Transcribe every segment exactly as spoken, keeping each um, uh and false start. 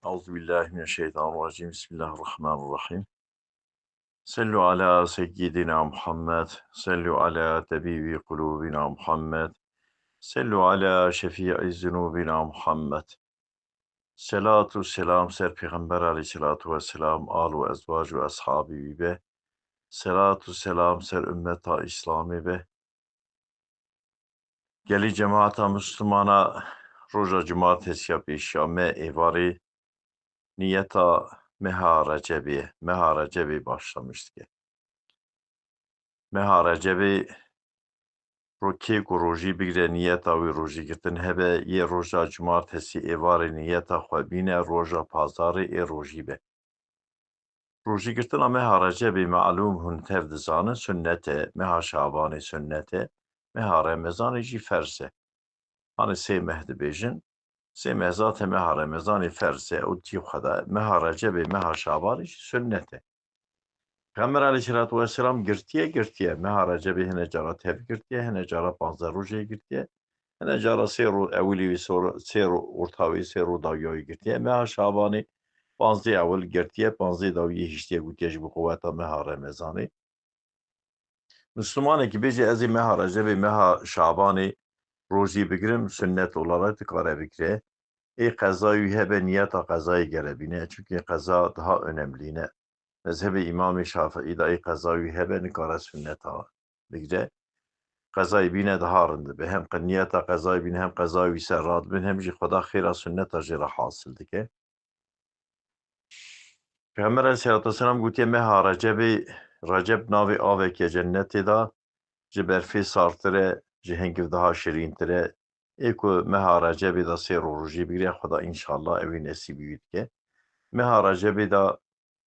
أعوذ بالله من الشيطان الرجيم. بسم الله الرحمن الرحيم. صلوا على سيدنا محمد. صلوا على طبيب قلوبنا محمد. صلوا على شفيع ذنوبنا محمد. Selat û selam ser Pêxember aleyhisselatu vesselam, al û ezwac û eshabî wî be. Selat û selam ser ummeta Îslamê be. Gelî cemaata Mislimana, roja cumartesiya pêşiya me êvarê niyeta meha Recebê ye. Meha Recebê başlamiş dike. Meha Recebê ro-, kê ku rojî bigire, niyeta wî rojîgirtin hebe, yê roja cumartesî êvarê niyeta xwe bîne, roja pazarê ê rojî be. Rojîgirtina meha Recebê malûm hûn tev dizanin sunnet e, meha Şabanê sunnet e, meha Remezanê jî ferz e. Hanê sê meh dibêjin, sê meh zaten meha Remezanê ferz e, ew tî xwe de, meha Recebê, meha Şabanê jî sunnet e. Pêxember aleyhisselatu vesselam girtiye, girtiye. Meha Recebê hine cara tev girtiye, hine cara panzdeh rojê girtiye. Hine cara sê ro ewilî wî, sor-, sê ro orta wî, sê ro dawiya wî girtiye. Meha Şabanê panzdeh ewil girtiye, panzdeh dawiyê hiştiye, gotiye ji bo qoweta meha Remezanê. Mislimanekî bêje, ez ê meha Recebê, meha Şabanê rojî bigirim, sunnet olarak dikare bikire. Ê qezayî wî hebe, niyeta qezayê gere bîne. Çunkî qeza daha önemlî ne. Mezhebê Îmamê Şafiî de ê qezayî wî hebe, nikare sunneta bigire. Qezayî bîne daha rind dibe. Hem qe-, niyeta qezayî bîne, hem qezayî wî ser radibin, hem jî Xweda xêra sunneta jê re hasil dike. Pêxember aleyhisselatu vesselam gotiye, meha Recebê, Receb navê aveke cennetê de, ji berfê sartir e, ji hingiv daha şirîntir e. Ê ku meha Recebê de sê ro rojî bigire, Xweda înşallah ewî nesîbî wî dike. Meha Recebê de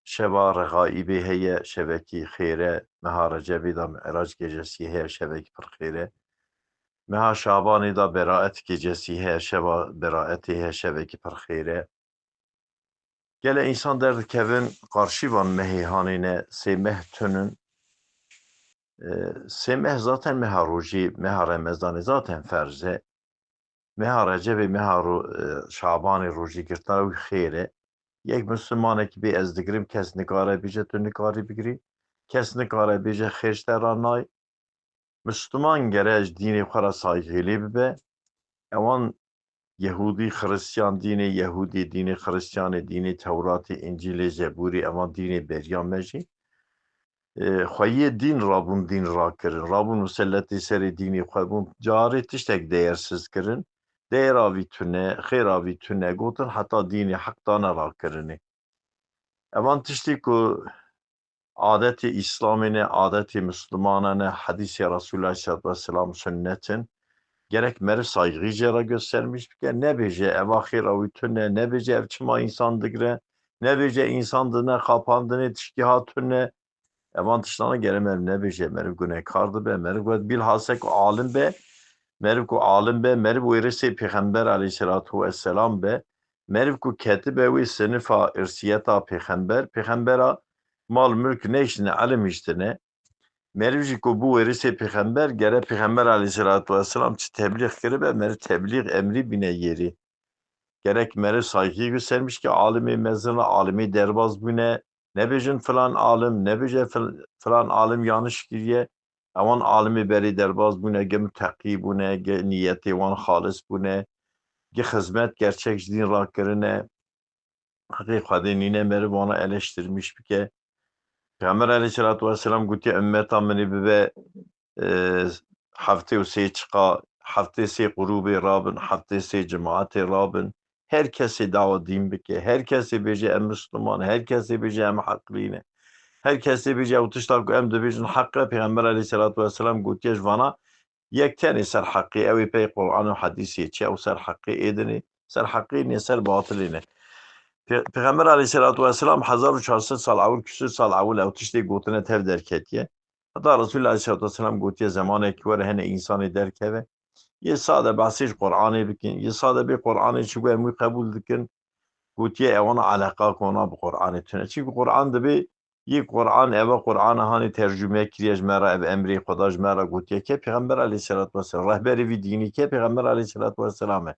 şeva Regaîbê heye, şevekî xêr e. Meha Recebê de Mi'rac gecesî heye, şevekî pir xêr e. Meha Şabanê de Beraet gecesî heye, şeva Beraetê heye, şevekî pir xêr e. Gelek însan derdikevin qarşî van mehê hanê ne, sê meh tun in. E, sê meh zaten meha rojî, meha Remezanê zaten ferz e. Meha Recebê, meha ro-, e, Şabanê rojî girtina wî xêr e. Yek Mislimanekî bê ez digirim, kes nikare bêje tu nikarî bigirî. Kes nikare bêje xêr ji te re nayê. Misliman gere ji dînê xwe re saygîlî bibe. Ewan Yehûdî, Xiristiyan, dînê Yehûdî, dînê Xiristiyanê, dînê Tewratê, Încîlê, Zebûrê, ewan dînê beriya me jî. E, xweyê dîn rabûn dîn rakirin. Rabûn miselletê serê dînê xwe bûn. Carê tiştek değersiz kirin. Değera vî tune, xêra vî tune gotin, heta dînê heq dane rakirinê. Evan tiştî ku adetê Îslamê ne, adetê Mislimana ne, hedîsê Resûlullah aleyhisselatu vesselam sunnet in. Gerek meriv saygî jê re göstermiş bike, nebêje eva xêra wî tune, nebêje ev çima însan digire, nebêje însan dine xapandinê tişkî ha tune. Evan tiştana gere meriv nebêje, meriv gunekar dibe, meriv got bilhase ku alim be, meriv ku alim be, meriv wêrisê Pêxember aleyhisselatu vesselam be, meriv ku ketibe wê sinifa irsiyeta Pêxember, Pêxembera mal milk neyştine, elim îştine. Meriv jî ku bû wêrisê Pêxember, gere Pêxember aleyhisselatu vesselam çi teblîx kiribe, meriv teblîx emrî bîne yêrî. Gerek meriv saygî göstermiş ki alimê mezin re, alimê derbaz bûne, nebêjin filan alim, nebêje fil-, filan alim yanlış kiriye. Ewan alimê berê derbaz bûne, ge muteqî bûne, ge niyetê wan xalis bûne, ge xizmet gerçek ji dîn rakirine, heqê Xwedê nîne, meriv wana eleştirmiş bike. Pêxember aleyhisselatu vesselam gotiye, ummeta min ê bibe, e, heftê û sê çiqa, heftê sê qurûbê rabin, heftê sê cemaetê rabin. Her kesê dawa dîn bike, her kesê bêje em Misliman, her kesê bêje em heqlî ne. Her kesê bêje ew tişta ku em dibêjin heq e, Pêxember aleyhisselatu vesselam gotiye ji vana, yek tenê ser heqê, ew ê pey Quran û hedîsê çi, ew ser heqê ê dinê, ser heqê nê, ser batilê ne. Pê-, Pêxember aleyhisselatu vesselam hezar û çar sed sal ewil, küsur sal ewil ew tiştê gotine tev derketiye. Heta Resulullah aleyhisselatu vesselam gotiye, zemanekî were hene însanê derkeve. Yê sade behsê ji Quranê bikin, yê sade bê Quranê çi got em wî qebûl dikin. Gotiye, ewana eleqa ku wana bi Quranê tune. Çimkî Quran dibê, yê Quran, eva Qurana hanê tercûme kiriye ji me re, ev emrê Xweda ji me re gotiye ke Pêxember aleyhisselatu vesselam, rehberê vî dînî ke Pêxember aleyhisselatu vesselam e.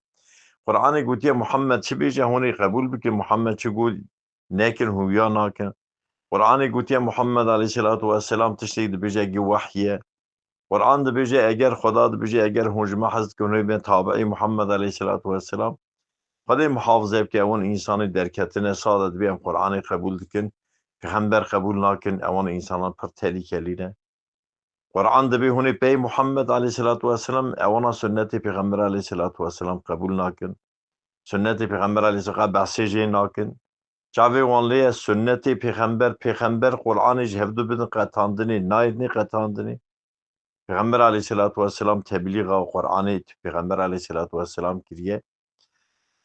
Qur'anê gotiye Muhammed çi bêje, hûn ê qebûl bikin, Muhammed çi got nekin, hûn wiya nakin. Qur'anê gotiye Muhammed aleyhisselatu vesselam tiştek dibêje gi wehy ye. Qur'an dibêje, eger Xweda dibêje, eger hûn ji me hez dikin, hûn ê bên tabi'î Muhammed aleyhisselatu vesselam. Xwedê muhafize bike, ewan însanê derketine sade dibê em Qur'anê qebûl dikin, pêxember qebûl nakin, ewan însanan pir telîkelî ne. Qur'an dibê hûn ê pey Muhammed aleyhisselatu vesselam, ewana sunnetê pêxember aleyhisselatu vesselam qebûl nakin. Sunnetê pêxember aleyhisselatu behsê jê nakin. Çavê wan lê ye sunnetê pêxember, pêxember Qur'anê ji hevdu bidin qetandinê, nayêdinê qetandinê. Pêxember aleyhisselatu vesselam teblîxa Qur'anê pêxember aleyhisselatu vesselam kiriye.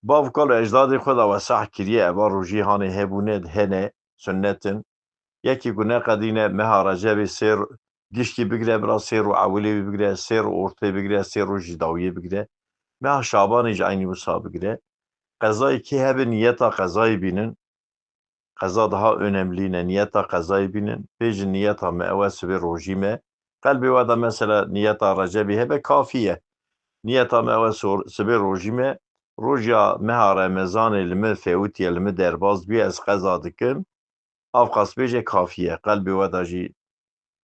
Bav kal û ecdadê xwe da wesah kiriye, eva rojî hanê hebûne, hene, sunnet in. Yekî ku neqedîne meha Recebê sê ro-, giştî bigire, bira sê roj ewilê wî bigire, sê roj ortê bigire, sê roj jî dawiyê bigire. Meha Şabanê jî eynî wisa bigire. Qezayê kê hebe niyeta qezayê bînin. Qeza daha önemlî ne, niyeta qezayê bînin. Bêjin niyeta me ew e sibê rojî me. Qelbê we de mesela niyeta Recebê hebe kafî ye. Niyeta me ew e sor-, sibê rojî me. Roja meha Remezanê li min fewitiye, li min derbas bûye, ez qeza dikim. Avqas bêje kafî ye. Qelbê we de jî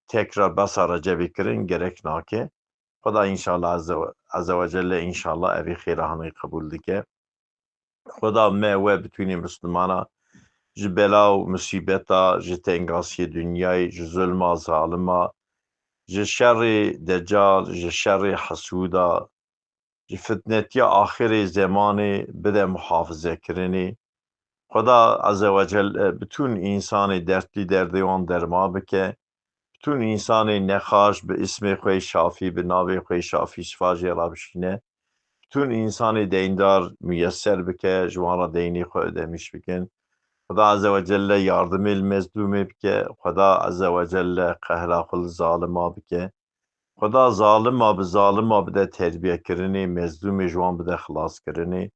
tekrar behsa Recebê kirin gerek nake. Xweda înşallah Azze ve, Azze ve Celle înşallah evî xêra hanê qebûl dike. Xweda me we bitûnê Mislimana ji bela û musîbeta, ji tengasiyê dinyayê, ji zulma zalima, ji şerê decal, ji şerê hesûda, ji fitnetiya axirê zemanê bide muhafizekirinê. Xweda Azze ve Celle bitûn însanê dertlî derdê wan derma bike. Bitûn însanê nexaş bi ismê xwe şafî, bi navê xwe şafî şifa jê re bişîne. Bitûn însanê deyndar muyeser bike, ji wan re deynê xwe ödemiş bikin. Xweda Azze ve Celle yardimê li mezlûmê bike. Xweda Azze ve Celle qehra xwe li zalima bike. Xweda zalima bi zalima bide terbiyekirinê, mezlûmê ji wan bide xilaskirinê.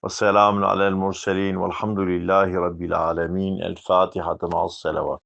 Ve selamun alel murselîn velhamdulîllahî Rebbil alemîn. El Fatiha. Tema selewat.